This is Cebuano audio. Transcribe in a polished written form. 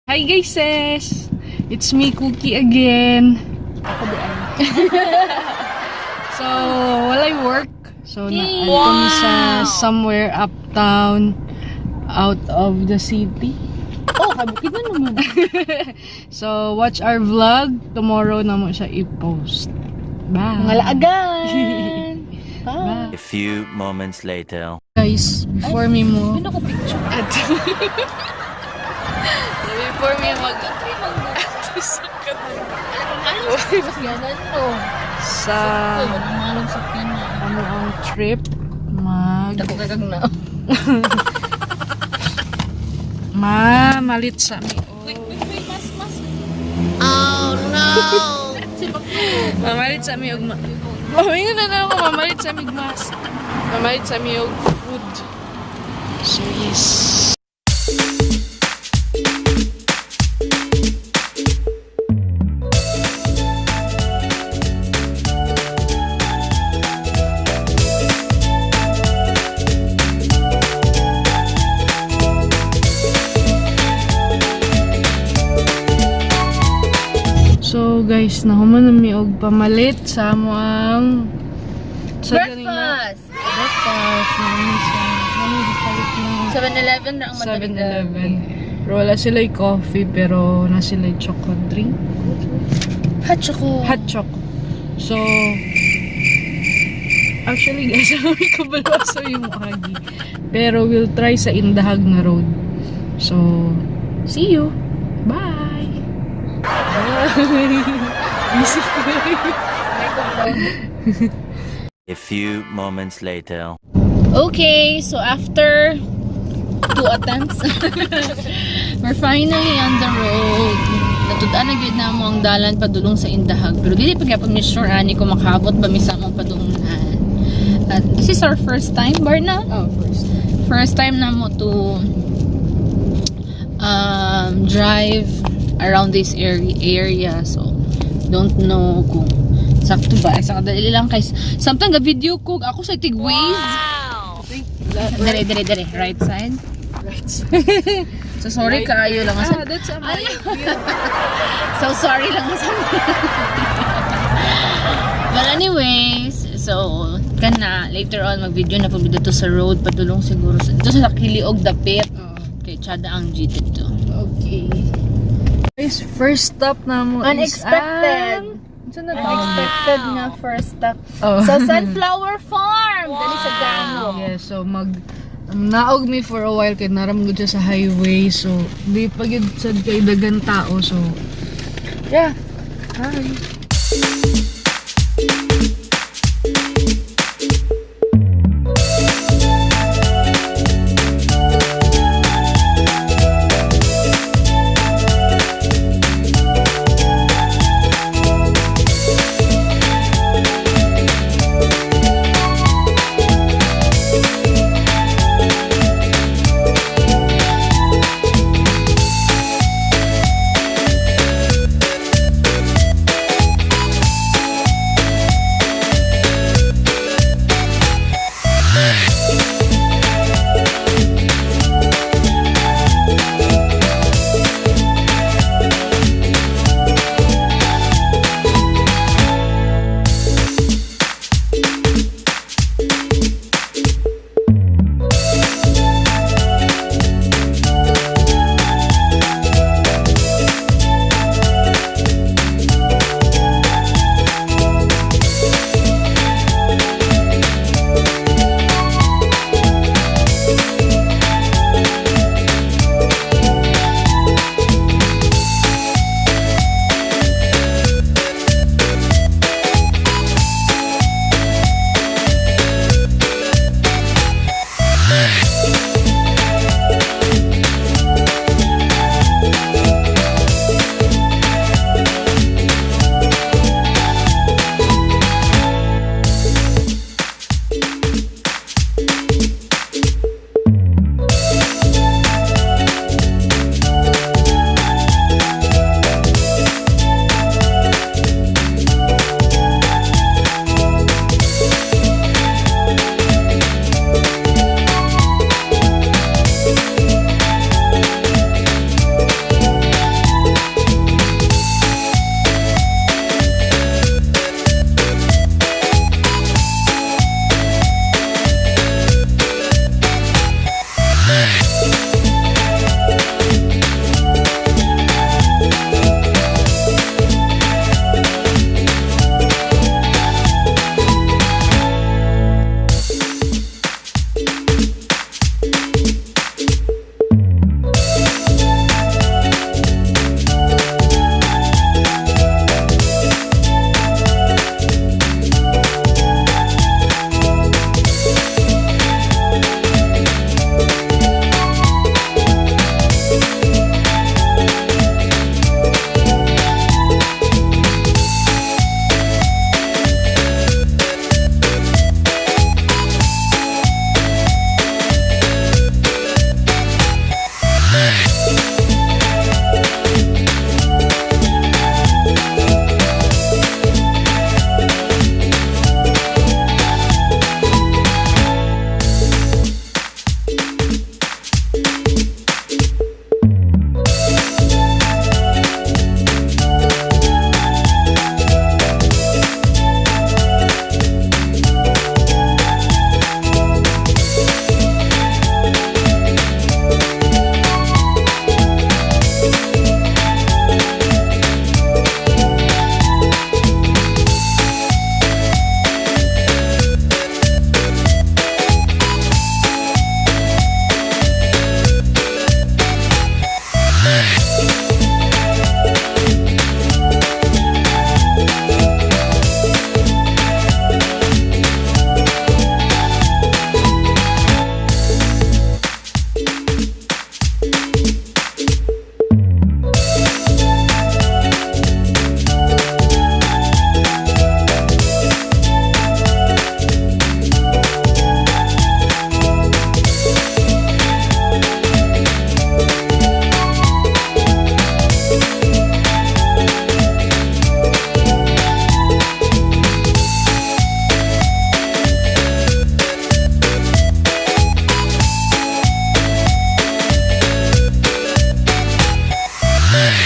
Hi guys! It's me, Cookie, again. Ako di ay. So, walay work. So, na kami sa somewhere uptown, out of the city. Oh, kabukid na naman. So, watch our vlog. Tomorrow na mo siya i-post. Bye! Mga laagan. Bye. Bye! A few moments later. Guys, before me mo Yun ako picture. At before me mag Ano sakyanan no? Sa Ay, walang malong sakyanan. Ano ang trip mag Dako kay kag na. Mamalit sa mi. Wait, wait, wait, mas mas. Oh no. Mamalit sa mi og ma. Mamingon na lang ako, mamalit sa mi og mas. Mamalit sa mi og food. So yes. So guys, nahuman na mi og pamalit sa amo ang sa ganina- Breakfast. Breakfast na mi sa kami gipalit ng 7-Eleven na ang 7-Eleven. Pero wala sila coffee, pero na sila chocolate drink. Hot choco. Hot choco. So actually guys, kami kabalo sa yung agi. Pero we'll try sa Indahag na road. So, see you. Bye! Bye! Busy ko. A few moments later. Okay, so after two attempts, we're finally on the road. Natud-an na gyud namo ang dalan padulong sa Indahag. Pero dili pa gyapon mi sure ani kung makaabot ba mi sa among padungnan. At this is our first time, Barna. Oh, first. First time namo to drive around this area. So, don't know kung sakto ba. Ay, sa kadali lang kay samtang ga video ko ako sa tig Waze. Dere, dere, dere. Right side. Right side. So, sorry Right. kaayo lang. Ah, that's a So, sorry lang sa. But anyways, so, kana, later on, mag-video na po dito sa road, padulong siguro. Sa, dito sa Kiliog Dapit. Kay Chada ang G dito. Okay. Guys, first stop na mo is Unexpected. ang. Saan na tawag? Unexpected nga first stop. Oh. Sa Sunflower Farm! Dali sa Gano. Yeah, so mag naog mi for a while kay naram gud siya sa highway, so di pa gyud sad kay dagan tao, so yeah. Hi. Bye.